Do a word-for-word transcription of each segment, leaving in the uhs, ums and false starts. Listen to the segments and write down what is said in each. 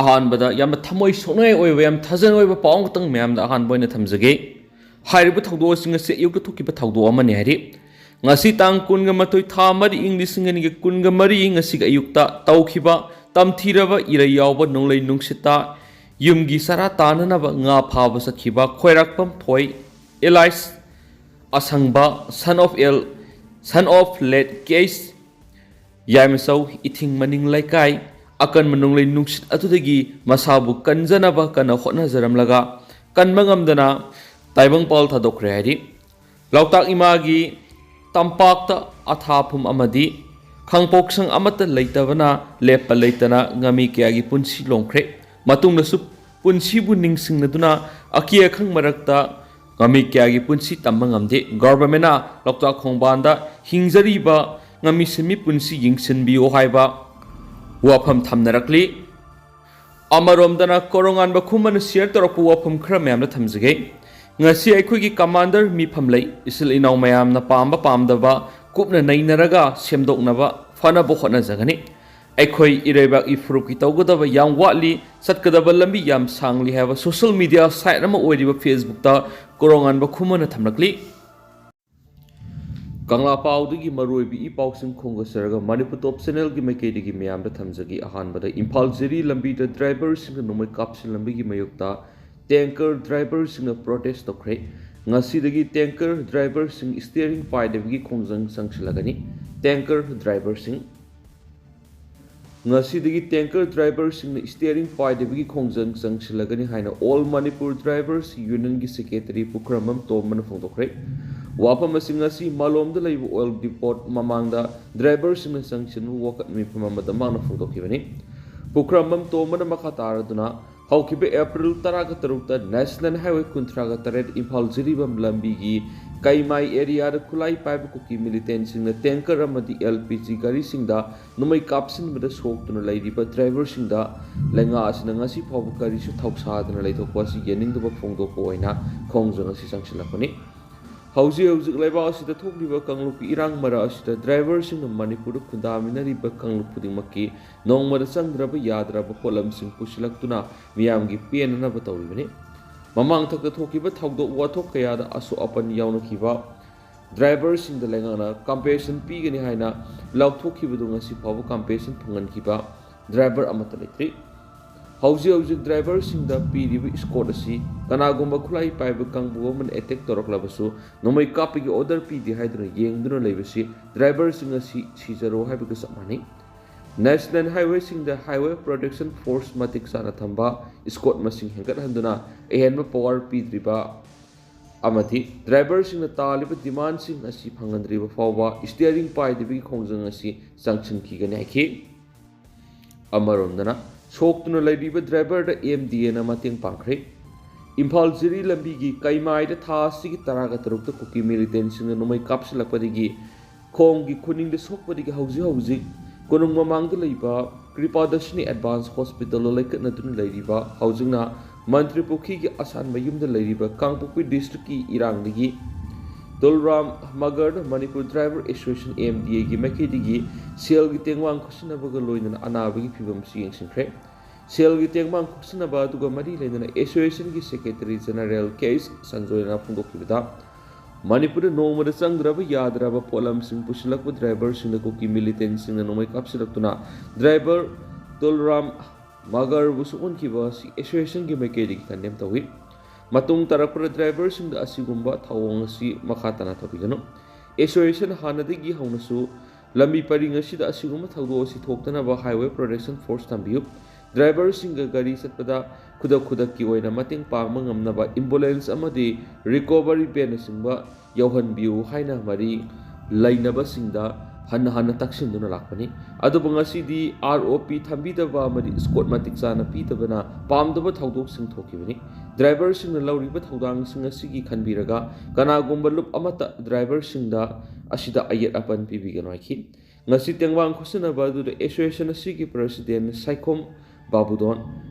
ꯑꯍꯥꯟꯕꯗ ꯌꯥꯝꯅ ꯊꯃꯣꯏ ꯁꯣꯛꯅꯤꯡꯉꯥꯏ ꯑꯣꯏꯕ, ꯌꯥꯝ ꯊꯥꯖꯅꯤꯡꯉꯥꯏ ꯑꯣꯏꯕ ꯄꯥꯎ ꯑꯃꯈꯛꯇꯪ ꯃꯌꯥꯝꯗ ꯑꯍꯥꯟꯕ ꯑꯣꯏꯅ ꯊꯝꯖꯒꯦ꯫ ꯍꯥꯏꯔꯤꯕ ꯊꯧꯗꯣꯛꯁꯤꯡ ꯑꯁꯤ ꯑꯌꯨꯛꯇ ꯊꯣꯛꯈꯤꯕ ꯊꯧꯗꯣꯛ ꯑꯃꯅꯤ ꯍꯥꯏꯔꯤ꯫ ꯉꯁꯤ ꯇꯥꯡ ꯀꯨꯟꯒ ꯃꯥꯊꯣꯏ, ꯊꯥ ꯃꯔꯤ, ꯏꯪ ꯂꯤꯁꯤꯡ ꯑꯅꯤꯒ ꯀꯨꯟꯒ ꯃꯔꯤ, ꯉꯁꯤꯒꯤ ꯑꯌꯨꯛꯇ ꯇꯧꯈꯤꯕ ꯇꯝꯊꯤꯔꯕ ꯏꯔꯩ ꯌꯥꯎꯕ ꯅꯣꯡꯂꯩ ꯅꯨꯡꯁꯤꯠꯇ ꯌꯨꯝꯒꯤ ꯆꯔꯥ ꯇꯥꯟꯅꯅꯕ ꯉꯥ ꯐꯥꯕ ꯆꯠꯈꯤꯕ ꯈꯣꯏꯔꯥꯛꯄꯝ ꯊꯣꯏ, alias ꯑꯁꯪꯕ, son of L, son of late K H Yaimachou, Ithing Maning Leikai, ꯑꯀꯟꯕ ꯅꯣꯡꯂꯩ ꯅꯨꯡꯁꯤꯠ ꯑꯗꯨꯗꯒꯤ ꯃꯁꯥꯕꯨ ꯀꯟꯖꯅꯕ ꯀꯟꯅ ꯍꯣꯠꯅꯖꯔꯝꯂꯒ ꯀꯟꯕ ꯉꯝꯗꯅ ꯇꯥꯏꯕꯪꯄꯥꯜ ꯊꯥꯗꯣꯛꯈ꯭ꯔꯦ ꯍꯥꯏꯔꯤ꯫ ꯂꯣꯛꯇꯥꯛ ꯏꯃꯥꯒꯤ ꯇꯝꯄꯥꯛꯇ ꯑꯊꯥꯐꯝ ꯑꯃꯗꯤ ꯈꯥꯡꯄꯣꯛꯁꯪ ꯑꯃꯠꯇ ꯂꯩꯇꯕꯅ ꯂꯦꯞꯄ ꯂꯩꯇꯅ ꯉꯥꯃꯤ ꯀꯌꯥꯒꯤ ꯄꯨꯟꯁꯤ ꯂꯣꯝꯈ꯭ꯔꯦ꯫ ꯃꯇꯨꯡꯗꯁꯨ ꯄꯨꯟꯁꯤꯕꯨ ꯅꯤꯡꯁꯤꯡꯅꯗꯨꯅ ꯑꯀꯤ ꯑꯈꯪ ꯃꯔꯛꯇ ꯉꯥꯃꯤ ꯀꯌꯥꯒꯤ ꯄꯨꯟꯁꯤ ꯇꯝꯕ ꯉꯝꯗꯦ꯫ ꯒꯣꯚꯔꯟꯃꯦꯟꯅ ꯂꯣꯛꯇꯥꯛ ꯈꯣꯡꯕꯥꯟꯗ ꯍꯤꯡꯖꯔꯤꯕ ꯉꯥꯃꯤꯁꯤꯡ ꯃꯤ ꯄꯨꯟꯁꯤ ꯌꯦꯡꯁꯤꯟꯕꯤꯌꯨ ꯍꯥꯏꯕ ꯋꯥꯐꯝ ꯊꯝꯅꯔꯛꯂꯤ꯫ ꯑꯃꯔꯣꯝꯗꯅ ꯀꯣꯔꯣꯉꯥꯟꯕ ꯈꯨꯃꯟꯅ ꯁꯤꯌꯔ ꯇꯧꯔꯛꯄ ꯋꯥꯐꯝ ꯈꯔ ꯃꯌꯥꯝꯗ ꯊꯝꯖꯒꯦ꯫ ꯉꯁꯤ ꯑꯩꯈꯣꯏꯒꯤ ꯀꯃꯥꯟꯗꯔ ꯃꯤꯐꯝ ꯂꯩ꯫ ꯏꯆꯤꯜ ꯏꯅꯥꯎ ꯃꯌꯥꯝꯅ ꯄꯥꯝꯕ ꯄꯥꯝꯗꯕ ꯀꯨꯞꯅ ꯅꯩꯅꯔꯒ ꯁꯦꯝꯗꯣꯛꯅꯕ ꯐꯅꯕ ꯍꯣꯠꯅꯖꯒꯅꯤ꯫ ꯑꯩꯈꯣꯏ ꯏꯔꯩꯕꯥꯛ ꯏꯐꯨꯔꯨꯞꯀꯤ ꯇꯧꯒꯗꯕ ꯌꯥꯝ ꯋꯥꯠꯂꯤ, ꯆꯠꯀꯗꯕ ꯂꯝꯕꯤ ꯌꯥꯝ ꯁꯥꯡꯂꯤ ꯍꯥꯏꯕ ꯁꯣꯁꯤꯌꯦꯜ ꯃꯤꯗꯤꯌꯥ ꯁꯥꯏꯠ ꯑꯃ ꯑꯣꯏꯔꯤꯕ ꯐꯦꯁꯕꯨꯛꯇ ꯀꯣꯔꯣꯉꯥꯟꯕ ꯈꯨꯃꯟꯅ ꯊꯝꯂꯛꯂꯤ꯫ ꯀꯪꯂꯥ ꯄꯥꯎꯗꯒꯤ ꯃꯔꯨꯑꯣꯏꯕ ꯏ ꯄꯥꯎꯁꯤꯡ ꯈꯣꯝꯒꯠꯆꯔꯒ ꯃꯅꯤꯄꯨꯔ ꯇꯣꯞ ꯆꯦꯅꯦꯜꯒꯤ ꯃꯥꯏꯀꯩꯗꯒꯤ ꯃꯌꯥꯝꯗ ꯊꯝꯖꯒꯦ꯫ ꯑꯍꯥꯟꯕꯗ ꯏꯝꯐꯥꯜ ꯖꯤꯔꯤ ꯂꯝꯕꯤꯗ ꯗ꯭ꯔꯥꯏꯚꯔꯁꯤꯡꯅ ꯅꯣꯡꯃꯩ ꯀꯥꯞꯁꯤꯜꯂꯝꯕꯒꯤ ꯃꯥꯌꯣꯛꯇ ꯇꯦꯡꯀꯔ ꯗ꯭ꯔꯥꯏꯚꯔꯁꯤꯡꯅ ꯄ꯭ꯔꯣꯇꯦꯁ ꯇꯧꯈ꯭ꯔꯦ꯫ ꯉꯁꯤꯗꯒꯤ ꯇꯦꯡꯀꯔ ꯗ꯭ꯔꯥꯏꯚꯔꯁꯤꯡ ꯁ꯭ꯇꯤꯌꯔꯤꯡ ꯄꯥꯏꯗꯕꯒꯤ ꯈꯣꯡꯖꯪ ꯆꯪꯁꯤꯜꯂꯒꯅꯤ꯫ ꯇꯦꯡꯀꯔ ꯗ꯭ꯔꯥꯏꯚꯔꯁꯤꯡ ꯉꯁꯤꯗꯒꯤ ꯇꯦꯡꯀꯔ ꯗ꯭ꯔꯥꯏꯚꯔꯁꯤꯡꯅ ꯁ꯭ꯇꯤꯌꯔꯤꯡ ꯄꯥꯏꯗꯕꯒꯤ ꯈꯣꯡꯖꯪ ꯆꯪꯁꯤꯜꯂꯒꯅꯤ ꯍꯥꯏꯅ ꯑꯣꯜ ꯃꯅꯤꯄꯨꯔ ꯗ꯭ꯔꯥꯏꯚꯔꯁ ꯌꯨꯅꯤꯌꯟꯒꯤ ꯁꯦꯀ꯭ꯔꯦꯇꯔꯤ ꯄꯨꯈ꯭ꯔꯝꯕꯝ ꯇꯣꯝꯕꯅ ꯐꯣꯡꯗꯣꯛꯈ꯭ꯔꯦ꯫ ꯋꯥꯐꯝ ꯑꯁꯤ ꯉꯁꯤ ꯃꯥꯂꯣꯝꯗ ꯂꯩꯕ ꯑꯣꯏꯜ ꯗꯤꯄꯣꯠ ꯃꯃꯥꯡꯗ ꯗ꯭ꯔꯥꯏꯚꯔꯁꯤꯡꯅ ꯆꯪꯁꯤꯟꯕ ꯋꯥꯀꯠ ꯃꯤꯐꯝ ꯑꯃꯗ ꯃꯍꯥꯛꯅ ꯐꯣꯡꯗꯣꯛꯈꯤꯕꯅꯤ꯫ ꯄꯨꯈ꯭ꯔꯝꯕꯝ ꯇꯣꯝꯕꯅ ꯃꯈꯥ ꯇꯥꯔꯗꯨꯅ, ꯍꯧꯈꯤꯕ ꯑꯦꯄ꯭ꯔꯤꯜ ꯇꯔꯥꯒ ꯇꯔꯨꯛꯇ ꯅꯦꯁꯅꯦꯜ ꯍꯥꯏꯋꯦ ꯀꯨꯟꯊ꯭ꯔꯥꯒ ꯇꯔꯦꯠ ꯏꯝꯐꯥꯜ ꯖꯤꯔꯤꯕꯥꯝ ꯂꯝꯕꯤꯒꯤ ꯀꯩꯃꯥꯏ ꯑꯦꯔꯤꯌꯥꯗ ꯈꯨꯠꯂꯥꯏ ꯄꯥꯏꯕ ꯀꯨꯀꯤ ꯃꯤꯂꯤꯇꯦꯟꯁꯤꯡꯅ ꯇꯦꯡꯀꯔ ꯑꯃꯗꯤ ꯑꯦꯜ ꯄꯤ ꯖꯤ ꯒꯥꯔꯤꯁꯤꯡꯗ ꯅꯣꯡꯃꯩ ꯀꯥꯞꯁꯤꯟꯕꯗ ꯁꯣꯛꯇꯨꯅ ꯂꯩꯔꯤꯕ ꯗ꯭ꯔꯥꯏꯚꯔꯁꯤꯡꯗ ꯂꯩꯉꯥꯛ ꯑꯁꯤꯅ ꯉꯁꯤ ꯐꯥꯎꯕ ꯀꯔꯤꯁꯨ ꯊꯧꯁꯥꯗꯅ ꯂꯩꯊꯣꯛꯄ ꯑꯁꯤ ꯌꯥꯅꯤꯡꯗꯕ ꯐꯣꯡꯗꯣꯛꯄ ꯑꯣꯏꯅ ꯈꯣꯡꯖꯪ ꯑꯁꯤ ꯆꯪꯁꯤꯜꯂꯛꯄꯅꯤ꯫ ꯍꯧꯖꯤꯛ ꯍꯧꯖꯤꯛ ꯂꯩꯕꯥꯛ ꯑꯁꯤꯗ ꯊꯣꯛꯂꯤꯕ ꯀꯥꯡꯂꯨꯞꯀꯤ ꯏꯔꯥꯡ ꯃꯔꯛ ꯑꯁꯤꯗ ꯗ꯭ꯔꯥꯏꯚꯔꯁꯤꯡꯅ ꯃꯅꯤꯄꯨꯔꯗ ꯈꯨꯟꯗꯥꯃꯤꯟꯅꯔꯤꯕ ꯀꯥꯡꯂꯨꯞ ꯈꯨꯗꯤꯡꯃꯛꯀꯤ ꯅꯣꯡꯃꯗ ꯆꯪꯗ꯭ꯔꯕ ꯌꯥꯗ꯭ꯔꯕ ꯄꯣꯠꯂꯝꯁꯤꯡ ꯄꯨꯁꯤꯜꯂꯛꯇꯨꯅ ꯃꯤꯌꯥꯝꯒꯤ ꯄꯦꯟꯅꯅꯕ ꯇꯧꯔꯤꯕꯅꯤ꯫ ꯃꯃꯥꯡ ꯊꯛꯇ ꯊꯣꯛꯈꯤꯕ ꯊꯧꯗꯣꯛ ꯋꯥꯊꯣꯛ ꯀꯌꯥꯗ ꯑꯁꯣꯛ ꯑꯄꯟ ꯌꯥꯎꯅꯈꯤꯕ ꯗ꯭ꯔꯥꯏꯚꯔꯁꯤꯡꯗ ꯂꯩꯉꯥꯛꯅ compensation ꯄꯤꯒꯅꯤ ꯍꯥꯏꯅ ꯂꯥꯎꯊꯣꯛꯈꯤꯕꯗꯨ ꯉꯁꯤ ꯐꯥꯎꯕ compensation ꯐꯪꯍꯟꯈꯤꯕ ꯗ꯭ꯔꯥꯏꯚꯔ ꯑꯃꯠꯇ ꯂꯩꯇ꯭ꯔꯤ꯫ ꯍꯧꯖꯤꯛ ꯍꯧꯖꯤꯛ ꯗ꯭ꯔꯥꯏꯚꯔꯁꯤꯡꯗ ꯄꯤꯔꯤꯕ escort ꯑꯁꯤ ꯀꯅꯥꯒꯨꯝꯕ ꯈꯨꯠꯂꯥꯏ ꯄꯥꯏꯕ ꯀꯥꯡꯕꯨ ꯑꯃꯅ attack ꯇꯧꯔꯛꯂꯕꯁꯨ ꯅꯣꯡꯃꯩ ꯀꯥꯞꯄꯒꯤ order ꯄꯤꯗꯦ ꯍꯥꯏꯗꯨꯅ ꯌꯦꯡꯗꯨꯅ ꯂꯩꯕꯁꯤ ꯗ꯭ꯔꯥꯏꯚꯔꯁꯤꯡ ꯑꯁꯤ ꯁꯤꯖꯔꯣ ꯍꯥꯏꯕꯒ ꯆꯞ ꯃꯥꯟꯅꯩ꯫ National Highwayꯁꯤꯡꯗ Highway Protection Force ꯃꯇꯤꯛ ꯆꯥꯅ ꯊꯝꯕ, escort ꯃꯁꯤꯡ ꯍꯦꯟꯒꯠꯍꯟꯗꯨꯅ ꯑꯍꯦꯟꯕ power ꯄꯤꯗ꯭ꯔꯤꯕ ꯑꯃꯗꯤ ꯗ꯭ꯔꯥꯏꯚꯔꯁꯤꯡꯅ ꯇꯥꯜꯂꯤꯕ demandꯁꯤꯡ ꯑꯁꯤ ꯐꯪꯍꯟꯗ꯭ꯔꯤꯕ ꯐꯥꯎꯕ steering ꯄꯥꯏꯗꯕꯒꯤ ꯈꯣꯡꯖꯪ ꯑꯁꯤ ꯆꯪꯁꯤꯟꯈꯤꯒꯅꯤ ꯍꯥꯏꯈꯤ꯫ ꯑꯃꯔꯣꯝꯗꯅ ꯁꯣꯛꯇꯨꯅ ꯂꯩꯔꯤꯕ ꯗ꯭ꯔꯥꯏꯚꯔꯗ MDAꯅ ꯃꯇꯦꯡ ꯄꯥꯡꯈ꯭ꯔꯦ꯫ ꯏꯝꯐꯥꯜ ꯖꯤꯔꯤ ꯂꯝꯕꯤꯒꯤ ꯀꯩꯃꯥꯏꯗ ꯊꯥ ꯑꯁꯤꯒꯤ ꯇꯔꯥꯒ ꯇꯔꯨꯛꯇ ꯀꯨꯀꯤ militantꯁꯤꯡꯅ ꯅꯣꯡꯃꯩ ꯀꯥꯞꯁꯤꯜꯂꯛꯄꯗꯒꯤ ꯈꯣꯡꯒꯤ ꯈꯨꯅꯤꯡꯗ ꯁꯣꯛꯄꯗꯒꯤ ꯍꯧꯖꯤꯛ ꯍꯧꯖꯤꯛ ꯀꯣꯅꯨꯡ ꯃꯃꯥꯡꯗ ꯂꯩꯕ ꯀ꯭ꯔꯤꯄꯥꯗꯔꯁꯤꯅꯤ Advance Hospitalꯗ ꯂꯩꯈꯠꯅꯗꯨꯅ ꯂꯩꯔꯤꯕ ꯍꯧꯖꯤꯛꯅ ꯃꯟꯇ꯭ꯔꯤ ꯄꯨꯈ꯭ꯔꯤꯒꯤ ꯑꯁꯥꯟꯕ ꯌꯨꯝꯗ ꯂꯩꯔꯤꯕ ꯀꯥꯡꯄꯣꯛꯄꯤ districtꯀꯤ ꯏꯔꯥꯡꯗꯒꯤ ꯇꯨꯜꯔꯥꯝ ꯃꯒꯔꯅ Manipur Driver Association, MDAꯒꯤ ꯃꯥꯏꯀꯩꯗꯒꯤ ꯁꯦꯜꯒꯤ ꯇꯦꯡꯕꯥꯡ ꯈꯨꯠꯁꯤꯟꯅꯕꯒ ꯂꯣꯏꯅꯅ ꯑꯅꯥꯕꯒꯤ ꯐꯤꯕꯝꯁꯨ ꯌꯦꯡꯁꯤꯟꯈ꯭ꯔꯦ꯫ ꯁꯦꯜꯒꯤ ꯇꯦꯡꯕꯥꯡ ꯈꯨꯠꯁꯤꯟꯅꯕ ꯑꯗꯨꯒ ꯃꯔꯤ ꯂꯩꯅꯅ associationꯒꯤ secretary general K H ꯁꯟꯖꯣꯏꯅ ꯐꯣꯡꯗꯣꯛꯈꯤꯕꯗ, ꯃꯅꯤꯄꯨꯔꯗ ꯅꯣꯡꯃꯗ ꯆꯪꯗ꯭ꯔꯕ ꯌꯥꯗ꯭ꯔꯕ ꯄꯣꯠꯂꯝꯁꯤꯡ ꯄꯨꯁꯤꯜꯂꯛꯄ ꯗ꯭ꯔꯥꯏꯚꯔꯁꯤꯡꯗ ꯀꯨꯀꯤ militantꯁꯤꯡꯅ ꯅꯣꯡꯃꯩ ꯀꯥꯞꯁꯤꯜꯂꯛꯇꯨꯅ ꯗ꯭ꯔꯥꯏꯚꯔ ꯇꯨꯜꯔꯥꯝ ꯃꯒꯔꯕꯨ ꯁꯣꯛꯍꯟꯈꯤꯕ ꯑꯁꯤ associationꯒꯤ ꯃꯥꯏꯀꯩꯗꯒꯤ condemn ꯇꯧꯏ꯫ ꯃꯇꯨꯡ ꯇꯥꯔꯛꯄꯗ ꯗ꯭ꯔꯥꯏꯚꯔꯁꯤꯡꯗ ꯑꯁꯤꯒꯨꯝꯕ ꯊꯧꯑꯣꯡ ꯑꯁꯤ ꯃꯈꯥ ꯇꯥꯅ ꯇꯧꯕꯤꯒꯅꯨ꯫ Association ꯍꯥꯟꯅꯗꯒꯤ ꯍꯧꯅꯁꯨ ꯂꯝꯕꯤ ꯄꯔꯤꯡ ꯑꯁꯤꯗ ꯑꯁꯤꯒꯨꯝꯕ ꯊꯧꯗꯣꯛ ꯑꯁꯤ ꯊꯣꯛꯇꯅꯕ Highway Protection Force ꯊꯝꯕꯤꯌꯨ꯫ ꯗ꯭ꯔꯥꯏꯚꯔꯁꯤꯡꯒ ꯒꯥꯔꯤ ꯆꯠꯄꯗ ꯈꯨꯗꯛ ꯈꯨꯗꯛꯀꯤ ꯑꯣꯏꯅ ꯃꯇꯦꯡ ꯄꯥꯡꯕ ꯉꯝꯅꯕ ambulance ꯑꯃꯗꯤ recovery vanꯅꯆꯤꯡꯕ ꯌꯧꯍꯟꯕꯤꯌꯨ ꯍꯥꯏꯅ ꯃꯔꯤ ꯂꯩꯅꯕꯁꯤꯡꯗ ꯍꯟꯅ ꯍꯟꯅ ꯇꯛꯁꯤꯟꯗꯨꯅ ꯂꯥꯛꯄꯅꯤ꯫ ꯑꯗꯨꯕꯨ ꯉꯁꯤꯗꯤ ROP ꯊꯝꯕꯤꯗꯕ ꯑꯃꯗꯤ escort ꯃꯇꯤꯛ ꯆꯥꯅ ꯄꯤꯗꯕꯅ ꯄꯥꯝꯗꯕ ꯊꯧꯗꯣꯛꯁꯤꯡ ꯊꯣꯛꯈꯤꯕꯅꯤ꯫ ꯗ꯭ꯔꯥꯏꯚꯔꯁꯤꯡꯅ ꯂꯧꯔꯤꯕ ꯊꯧꯗꯥꯡꯁꯤꯡ ꯑꯁꯤꯒꯤ ꯈꯟꯕꯤꯔꯒ ꯀꯅꯥꯒꯨꯝꯕ ꯂꯨꯞ ꯑꯃꯠꯇ ꯗ꯭ꯔꯥꯏꯚꯔꯁꯤꯡꯗ ꯑꯁꯤꯗ ꯑꯌꯦꯠ ꯑꯄꯟ ꯄꯤꯕꯤꯒꯅꯨ ꯍꯥꯏꯈꯤ꯫ ꯉꯁꯤ ꯇꯦꯡꯕꯥꯡ ꯈꯨꯠꯁꯤꯟꯅꯕ ꯑꯗꯨꯗ association ꯑꯁꯤꯒꯤ president ꯁꯥꯏꯈꯣꯝ ꯕꯥꯕꯨꯗꯣꯟ,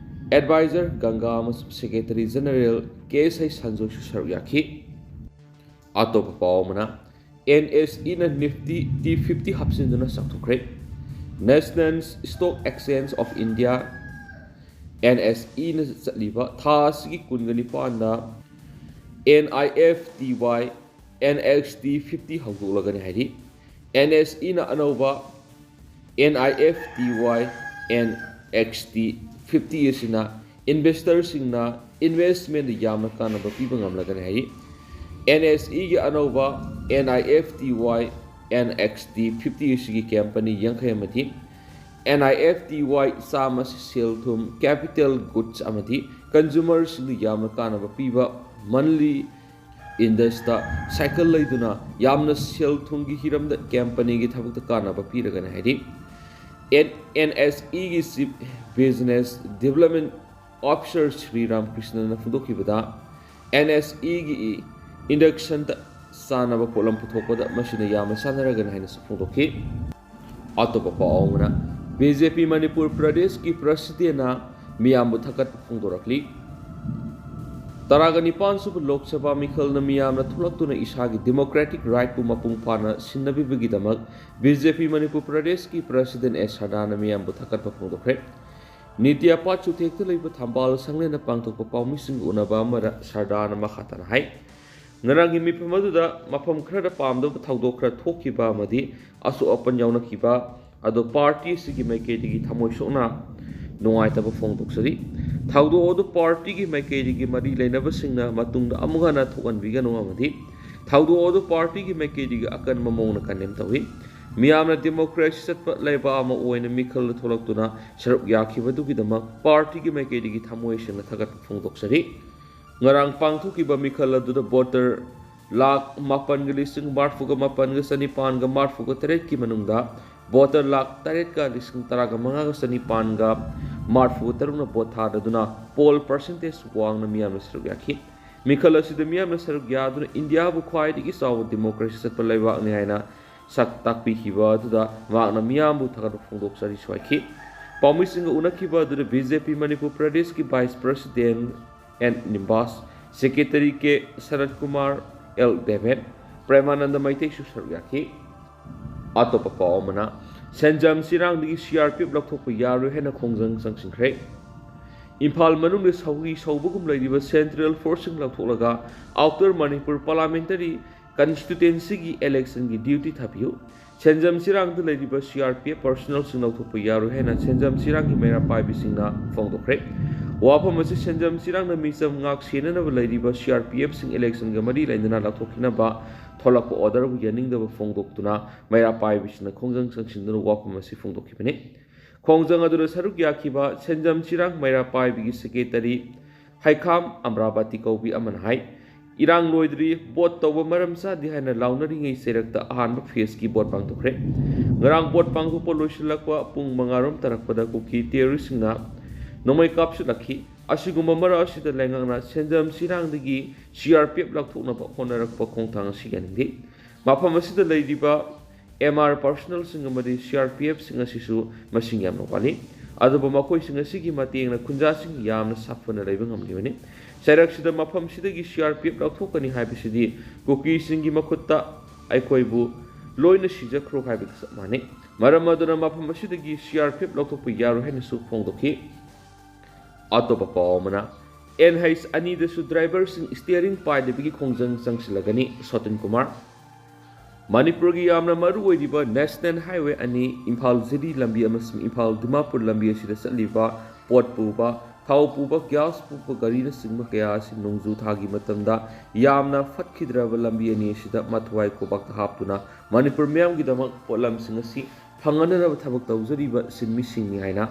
advisor ꯒꯪꯒꯥ ꯑꯃꯁꯨꯡ secretary general K S I ꯁꯟꯖꯣꯏꯁꯨ ꯁꯔꯨꯛ ꯌꯥꯈꯤ꯫ ꯑꯇꯣꯞꯄ ꯄꯥꯎ ꯑꯃꯅ, ꯑꯦꯟ ꯑꯦꯁ ꯏꯅ ꯅꯤꯐꯇꯤ ꯇꯤ ꯐꯤꯐꯇꯤ ꯍꯥꯞꯆꯤꯟꯗꯨꯅ ꯆꯥꯎꯊꯣꯛꯈ꯭ꯔꯦ꯫ National Stock Exchange of India, N S ꯏꯅ ꯆꯠꯂꯤꯕ ꯊꯥ ꯑꯁꯤꯒꯤ ꯀꯨꯟꯒ ꯅꯤꯄꯥꯟꯗ N I F T Y N X T fifty ꯍꯧꯗꯣꯛꯂꯒꯅꯤ ꯍꯥꯏꯔꯤ꯫ ꯑꯦꯟ ꯑꯦꯁ ꯏꯅ ꯑꯅꯧꯕ N I F T Y N X T fifty ꯑꯁꯤꯅ ꯏꯟꯚꯦꯁꯇꯔꯁꯤꯡꯅ ꯏꯟꯚꯦꯁꯃꯦꯟꯗ ꯌꯥꯝꯅ ꯀꯥꯟꯅꯕ ꯄꯤꯕ ꯉꯝꯂꯒꯅꯤ ꯍꯥꯏꯔꯤ꯫ ꯑꯦꯟ ꯑꯦꯁ ꯏꯒꯤ ꯑꯅꯧꯕ N I F T Y N X T fifty ꯑꯁꯤꯒꯤ ꯀꯝꯄꯅꯤ ꯌꯥꯡꯈꯩ ꯑꯃꯗꯤ N I F T Y ꯆꯥꯝꯃ ꯑꯁꯤ ꯁꯦꯜ ꯊꯨꯝ, ꯀꯦꯄꯤꯇꯦꯜ ꯒꯨꯗꯁ ꯑꯃꯗꯤ ꯀꯟꯖꯨꯃꯔꯁꯤꯡꯗ ꯌꯥꯝꯅ ꯀꯥꯟꯅꯕ ꯄꯤꯕ ꯃꯟꯂꯤ ꯏꯟꯗꯁꯇ ꯁꯥꯏꯀꯜ ꯂꯩꯗꯨꯅ ꯌꯥꯝꯅ ꯁꯦꯜ ꯊꯨꯝꯒꯤ ꯍꯤꯔꯝꯗ ꯀꯝꯄꯅꯤꯒꯤ ꯊꯕꯛꯇ ꯀꯥꯟꯅꯕ ꯄꯤꯔꯒꯅꯤ ꯍꯥꯏꯔꯤ꯫ ꯑꯦꯟ ꯑꯦꯟ ꯑꯦꯁ ꯏꯒꯤ chief business development officer Shri ꯔꯥꯝꯀ꯭ꯔꯤꯁꯅꯅ ꯐꯣꯡꯗꯣꯛꯈꯤꯕꯗ, ꯑꯦꯟ ꯑꯦꯁ ꯏꯒꯤ ꯏꯟꯗꯛꯁꯟꯗ ꯆꯥꯅꯕ ꯄꯣꯠꯂꯝ ꯄꯨꯊꯣꯛꯄꯗ ꯃꯁꯤꯅ ꯌꯥꯝꯅ ꯆꯥꯟꯅꯔꯒꯅꯤ ꯍꯥꯏꯅꯁꯨ ꯐꯣꯡꯗꯣꯛꯈꯤ꯫ ꯑꯇꯣꯞꯄ ꯄꯥꯎ ꯑꯃꯅ, ꯕꯤ ꯖꯦ ꯄꯤ ꯃꯅꯤꯄꯨꯔ ꯄ꯭ꯔꯗꯦꯁꯀꯤ ꯄ꯭ꯔꯁꯤꯗꯦꯟꯅ ꯃꯤꯌꯥꯝꯕꯨ ꯊꯥꯒꯠꯄ ꯐꯣꯡꯗꯣꯔꯛꯂꯤ꯫ ꯇꯔꯥꯒ ꯅꯤꯄꯥꯟ ꯁꯨꯕ ꯂꯣꯛ ꯁꯚꯥ ꯃꯤꯈꯜꯅ ꯃꯤꯌꯥꯝꯅ ꯊꯣꯛꯂꯛꯇꯨꯅ ꯏꯁꯥꯒꯤ ꯗꯦꯃꯣꯀ꯭ꯔꯦꯇꯤꯛ ꯔꯥꯏꯠꯄꯨ ꯃꯄꯨꯡ ꯐꯥꯅ ꯁꯤꯟꯅꯕꯤꯕꯒꯤꯗꯃꯛ ꯕꯤ ꯖꯦ ꯄꯤ ꯃꯅꯤꯄꯨꯔ ꯄ꯭ꯔꯗꯦꯁꯀꯤ ꯄ꯭ꯔꯁꯤꯗꯦꯟ ꯑꯦꯁ ꯁꯔꯗꯥꯅ ꯃꯤꯌꯥꯝꯕꯨ ꯊꯥꯒꯠꯄ ꯐꯣꯡꯗꯣꯛꯈ꯭ꯔꯦ꯫ ꯅꯤꯇꯤ ꯑꯄꯥꯠ ꯆꯨꯊꯦꯛꯇ ꯂꯩꯕ ꯊꯝꯕꯥꯜ ꯁꯪꯂꯦꯟꯗ ꯄꯥꯡꯊꯣꯛꯄ ꯄꯥꯎꯃꯤꯁꯤꯡꯒ ꯎꯅꯕ ꯑꯃꯗ ꯁꯔꯗꯥꯅ ꯃꯈꯥ ꯇꯥꯅ ꯍꯥꯏ, ꯉꯔꯥꯡꯒꯤ ꯃꯤꯐꯝ ꯑꯗꯨꯗ ꯃꯐꯝ ꯈꯔꯗ ꯄꯥꯝꯗꯕ ꯊꯧꯗꯣꯛ ꯈꯔ ꯊꯣꯛꯈꯤꯕ ꯑꯃꯗꯤ ꯑꯁꯣꯛ ꯑꯄꯟ ꯌꯥꯎꯅꯈꯤꯕ ꯑꯗꯣ ꯄꯥꯔꯇꯤ ꯑꯁꯤꯒꯤ ꯃꯥꯏꯀꯩꯗꯒꯤ ꯊꯃꯣꯏ ꯁꯣꯛꯅ ꯅꯨꯡꯉꯥꯏꯇꯕ ꯐꯣꯡꯗꯣꯛꯆꯔꯤ꯫ ꯊꯧꯗꯣꯛ ꯑꯗꯨ ꯄꯥꯔꯇꯤꯒꯤ ꯃꯥꯏꯀꯩꯗꯒꯤ ꯃꯔꯤ ꯂꯩꯅꯕꯁꯤꯡꯅ ꯃꯇꯨꯡꯗ ꯑꯃꯨꯛ ꯍꯟꯅ ꯊꯣꯛꯍꯟꯕꯤꯒꯅꯨ ꯑꯃꯗꯤ ꯊꯧꯗꯣꯛ ꯑꯗꯨ ꯄꯥꯔꯇꯤꯒꯤ ꯃꯥꯏꯀꯩꯗꯒꯤ ꯑꯀꯟꯕ ꯃꯑꯣꯡꯗ ꯀꯟꯗꯦꯝ ꯇꯧꯏ꯫ ꯃꯤꯌꯥꯝꯅ ꯗꯦꯃꯣꯀ꯭ꯔꯦꯁꯤ ꯆꯠꯄ ꯂꯩꯕꯥꯛ ꯑꯃ ꯑꯣꯏꯅ ꯃꯤꯈꯜꯗ ꯊꯣꯛꯂꯛꯇꯨꯅ ꯁꯔꯨꯛ ꯌꯥꯈꯤꯕꯗꯨꯒꯤꯗꯃꯛ ꯄꯥꯔꯇꯤꯒꯤ ꯃꯥꯏꯀꯩꯗꯒꯤ ꯊꯃꯣꯏ ꯁꯦꯡꯅ ꯊꯥꯒꯠꯄ ꯐꯣꯡꯗꯣꯛꯆꯔꯤ꯫ ꯉꯔꯥꯡ ꯄꯥꯡꯊꯣꯛꯈꯤꯕ ꯃꯤꯈꯜ ꯑꯗꯨꯗ ꯚꯣꯇꯔ ꯂꯥꯈ ꯃꯥꯄꯟꯒ ꯂꯤꯁꯤꯡ ꯃꯔꯐꯨꯒ ꯃꯥꯄꯟꯒ ꯆꯅꯤꯄꯥꯟꯒ ꯃꯔꯐꯨꯒ ꯇꯔꯦꯠꯀꯤ ꯃꯅꯨꯡꯗ ꯚꯣꯇꯔ ꯂꯥꯈ ꯇꯔꯦꯠꯀ ꯂꯤꯁꯤꯡ ꯇꯔꯥꯒ ꯃꯉꯥꯒ ꯆꯅꯤꯄꯥꯟꯒ ꯃꯔꯐꯨꯒ ꯇꯔꯨꯛꯅ ꯚꯣꯠ ꯊꯥꯗꯗꯨꯅ ꯄꯣꯜ ꯄꯥꯔꯁꯦꯟꯇꯦꯖ ꯋꯥꯡꯅ ꯃꯤꯌꯥꯝꯅ ꯁꯔꯨꯛ ꯌꯥꯈꯤ꯫ ꯃꯤꯈꯜ ꯑꯁꯤꯗ ꯃꯤꯌꯥꯝꯅ ꯁꯔꯨꯛ ꯌꯥꯗꯨꯅ ꯏꯟꯗꯤꯌꯥꯕꯨ ꯈ꯭ꯋꯥꯏꯗꯒꯤ ꯆꯥꯎꯕ ꯗꯦꯃꯣꯀ꯭ꯔꯦꯁꯤ ꯆꯠꯄ ꯂꯩꯕꯥꯛꯅꯤ ꯍꯥꯏꯅ ꯁꯛ ꯇꯥꯛꯄꯤꯈꯤꯕ ꯑꯗꯨꯗ ꯃꯍꯥꯛꯅ ꯃꯤꯌꯥꯝꯕꯨ ꯊꯥꯒꯠꯄ ꯐꯣꯡꯗꯣꯛꯆꯔꯤꯁꯨ ꯍꯥꯏꯈꯤ꯫ ꯄꯥꯎꯃꯤꯁꯤꯡꯒ ꯎꯅꯈꯤꯕ ꯑꯗꯨꯗ ꯕꯤ ꯖꯦ ꯄꯤ ꯃꯅꯤꯄꯨꯔ ꯄ꯭ꯔꯗꯦꯁꯀꯤ vice president N Nimbas, secretary K Sarat Kumar, L Deben, Premananda ꯃꯩꯇꯩꯁꯨ ꯁꯔꯨꯛ ꯌꯥꯈꯤ꯫ ꯑꯇꯣꯞꯄ ꯄꯥꯎ ꯑꯃꯅ, ꯁꯦꯟꯖꯝ ꯆꯤꯔꯥꯡꯗꯒꯤ ꯁꯤ ꯑꯥꯔ ꯄꯤ ꯑꯦꯐ ꯂꯧꯊꯣꯛꯄ ꯌꯥꯔꯣꯏ ꯍꯥꯏꯅ ꯈꯣꯡꯖꯪ ꯆꯪꯁꯤꯟꯈ꯭ꯔꯦ꯫ ꯏꯝꯐꯥꯜ ꯃꯅꯨꯡꯗ ꯁꯧꯒꯤ ꯁꯧꯕꯒꯨꯝ ꯂꯩꯔꯤꯕ ꯁꯦꯟꯇ꯭ꯔꯦꯜ ꯐꯣꯔꯁꯁꯤꯡ ꯂꯧꯊꯣꯛꯂꯒ ꯑꯥꯎꯇꯔ ꯃꯅꯤꯄꯨꯔ ꯄꯥꯔꯂꯥꯃꯦꯟꯇꯔꯤ ꯀꯟꯁꯇꯤꯇ꯭ꯌꯨꯇꯦꯟꯁꯤꯒꯤ ꯏꯂꯦꯛꯁꯟꯒꯤ ꯗ꯭ꯌꯨꯇꯤ ꯊꯥꯕꯤꯌꯨ꯫ ꯁꯦꯟꯖꯝ ꯆꯤꯔꯥꯡꯗ ꯂꯩꯔꯤꯕ ꯁꯤ ꯑꯥꯔ ꯄꯤ ꯑꯦꯐ ꯄꯔꯁꯣꯅꯦꯜꯁꯤꯡ ꯂꯧꯊꯣꯛꯄ ꯌꯥꯔꯣꯏ ꯍꯥꯏꯅ ꯁꯦꯟꯖꯝ ꯆꯤꯔꯥꯡꯒꯤ ꯃꯩꯔꯥ ꯄꯥꯏꯕꯤꯁꯤꯡꯅ ꯐꯣꯡꯗꯣꯛꯈ꯭ꯔꯦ꯫ ꯋꯥꯐꯝ ꯑꯁꯤ ꯁꯦꯟꯖꯝ ꯆꯤꯔꯥꯡꯅ ꯃꯤꯆꯝ ꯉꯥꯛ ꯁꯦꯟꯅꯅꯕ ꯂꯩꯔꯤꯕ ꯁꯤ ꯑꯥꯔ ꯄꯤ ꯑꯦꯐꯁꯤꯡ ꯏꯂꯦꯛꯁꯟꯒ ꯃꯔꯤ ꯂꯩꯅꯅ ꯂꯧꯊꯣꯛꯈꯤꯅꯕ ꯊꯣꯛꯂꯛꯄ ꯑꯣꯔꯗꯔꯕꯨ ꯌꯥꯅꯤꯡꯗꯕ ꯐꯣꯡꯗꯣꯛꯇꯨꯅ ꯃꯩꯔꯥ ꯄꯥꯏꯕꯤꯁꯤꯡꯅ ꯈꯣꯡꯖꯪ ꯆꯪꯁꯤꯟꯗꯨꯅ ꯋꯥꯐꯝ ꯑꯁꯤ ꯐꯣꯡꯗꯣꯛꯈꯤꯕꯅꯤ꯫ ꯈꯣꯡꯖꯪ ꯑꯗꯨꯗ ꯁꯔꯨꯛ ꯌꯥꯈꯤꯕ ꯁꯦꯟꯖꯝ ꯆꯤꯔꯥꯡ ꯃꯩꯔꯥ ꯄꯥꯏꯕꯤꯒꯤ ꯁꯦꯀ꯭ꯔꯦꯇꯔꯤ ꯍꯩꯈꯥꯝ ꯑꯃꯔꯥꯕꯇꯤ ꯀꯧꯕꯤ ꯑꯃꯅ ꯍꯥꯏ, ꯏꯔꯥꯡ ꯂꯣꯏꯗ꯭ꯔꯤ, ꯚꯣꯠ ꯇꯧꯕ ꯃꯔꯝ ꯆꯥꯗꯦ ꯍꯥꯏꯅ ꯂꯥꯎꯅꯔꯤꯉꯩ ꯆꯩꯔꯛꯇ ꯑꯍꯥꯟꯕ ꯐꯦꯖꯀꯤ ꯚꯣꯠ ꯄꯥꯡꯊꯣꯛꯈ꯭ꯔꯦ꯫ ꯉꯔꯥꯡ ꯚꯣꯠ ꯄꯥꯡꯊꯣꯛꯄ ꯂꯣꯏꯁꯤꯜꯂꯛꯄ ꯄꯨꯡ ꯃꯉꯥꯔꯣꯝ ꯇꯥꯔꯛꯄꯗ ꯀꯨꯀꯤ ꯇꯦꯔꯣꯔꯤꯁꯁꯤꯡꯅ ꯅꯣꯡꯃꯩ ꯀꯥꯞꯁꯤꯜꯂꯛꯈꯤ꯫ ꯑꯁꯤꯒꯨꯝꯕ ꯃꯔꯛ ꯑꯁꯤꯗ ꯂꯩꯉꯥꯛꯅ ꯁꯦꯟꯖꯝ ꯆꯤꯔꯥꯡꯗꯒꯤ ꯁꯤ ꯑꯥꯔ ꯄꯤ ꯑꯦꯐ ꯂꯧꯊꯣꯛꯅꯕ ꯍꯣꯠꯅꯔꯛꯄ ꯈꯣꯡꯊꯥꯡ ꯑꯁꯤ ꯌꯥꯅꯤꯡꯗꯦ꯫ ꯃꯐꯝ ꯑꯁꯤꯗ ꯂꯩꯔꯤꯕ ꯑꯦꯝ ꯑꯥꯔ ꯄꯔꯁꯣꯅꯦꯜꯁꯤꯡ ꯑꯃꯗꯤ ꯁꯤ ꯑꯥꯔ ꯄꯤ ꯑꯦꯐꯁꯤꯡ ꯑꯁꯤꯁꯨ ꯃꯁꯤꯡ ꯌꯥꯝꯅ ꯋꯥꯠꯂꯤ꯫ ꯑꯗꯨꯕꯨ ꯃꯈꯣꯏꯁꯤꯡ ꯑꯁꯤꯒꯤ ꯃꯇꯦꯡꯅ ꯈꯨꯟꯖꯥꯁꯤꯡ ꯌꯥꯝꯅ ꯁꯥꯐꯅ ꯂꯩꯕ ꯉꯝꯂꯤꯕꯅꯤ꯫ ꯆꯩꯔꯛꯁꯤꯗ ꯃꯐꯝꯁꯤꯗꯒꯤ ꯁꯤ ꯑꯥꯔ ꯄꯤ ꯑꯦꯐ ꯂꯧꯊꯣꯛꯀꯅꯤ ꯍꯥꯏꯕꯁꯤꯗꯤ ꯀꯨꯀꯤꯁꯤꯡꯒꯤ ꯃꯈꯨꯠꯇ ꯑꯩꯈꯣꯏꯕꯨ ꯂꯣꯏꯅ ꯁꯤꯖꯈ꯭ꯔꯣ ꯍꯥꯏꯕꯒ ꯆꯞ ꯃꯥꯟꯅꯩ꯫ ꯃꯔꯝ ꯑꯗꯨꯅ ꯃꯐꯝ ꯑꯁꯤꯗꯒꯤ ꯁꯤ ꯑꯥꯔ ꯄꯤ ꯑꯦꯐ ꯂꯧꯊꯣꯛꯄ ꯌꯥꯔꯣꯏ ꯍꯥꯏꯅꯁꯨ ꯐꯣꯡꯗꯣꯛꯈꯤ꯫ ꯑꯇꯣꯞꯄ ꯄꯥꯎ ꯑꯃꯅ, ꯑꯦꯟ ꯍꯩꯆ ꯑꯅꯤꯗꯁꯨ ꯗ꯭ꯔꯥꯏꯚꯔꯁꯤꯡ ꯁ꯭ꯇꯤꯌꯔꯤꯡ ꯄꯥꯏꯗꯕꯒꯤ ꯈꯣꯡꯖꯪ ꯆꯪꯁꯤꯜꯂꯒꯅꯤ, ꯁꯣꯇꯟ ꯀꯨꯃꯥꯔ꯫ ꯃꯅꯤꯄꯨꯔꯒꯤ ꯌꯥꯝꯅ ꯃꯔꯨ ꯑꯣꯏꯔꯤꯕ ꯅꯦꯁꯅꯦꯜ ꯍꯥꯏꯋꯦ ꯑꯅꯤ, ꯏꯝꯐꯥꯜ ꯖꯤꯔꯤ ꯂꯝꯕꯤ ꯑꯃꯁꯨꯡ ꯏꯝꯐꯥꯜ ꯗꯤꯃꯥꯄꯨꯔ ꯂꯝꯕꯤ ꯑꯁꯤꯗ ꯆꯠꯂꯤꯕ ꯄꯣꯠ ꯄꯨꯕ, ꯊꯥꯎ ꯄꯨꯕ, ꯒ꯭ꯌꯥꯁ ꯄꯨꯕ ꯒꯥꯔꯤꯅꯆꯤꯡꯕ ꯀꯌꯥ ꯑꯁꯤ ꯅꯣꯡꯖꯨ ꯊꯥꯒꯤ ꯃꯇꯝꯗ ꯌꯥꯝꯅ ꯐꯠꯈꯤꯗ꯭ꯔꯕ ꯂꯝꯕꯤ ꯑꯅꯤ ꯑꯁꯤꯗ ꯃꯊ꯭ꯋꯥꯏ ꯈꯨꯕꯥꯛꯇ ꯍꯥꯞꯇꯨꯅ ꯃꯅꯤꯄꯨꯔ ꯃꯤꯌꯥꯝꯒꯤꯗꯃꯛ ꯄꯣꯠꯂꯝꯁꯤꯡ ꯑꯁꯤ ꯐꯪꯍꯟꯅꯅꯕ ꯊꯕꯛ ꯇꯧꯖꯔꯤꯕ ꯁꯤꯟꯃꯤꯁꯤꯡꯅꯤ ꯍꯥꯏꯅ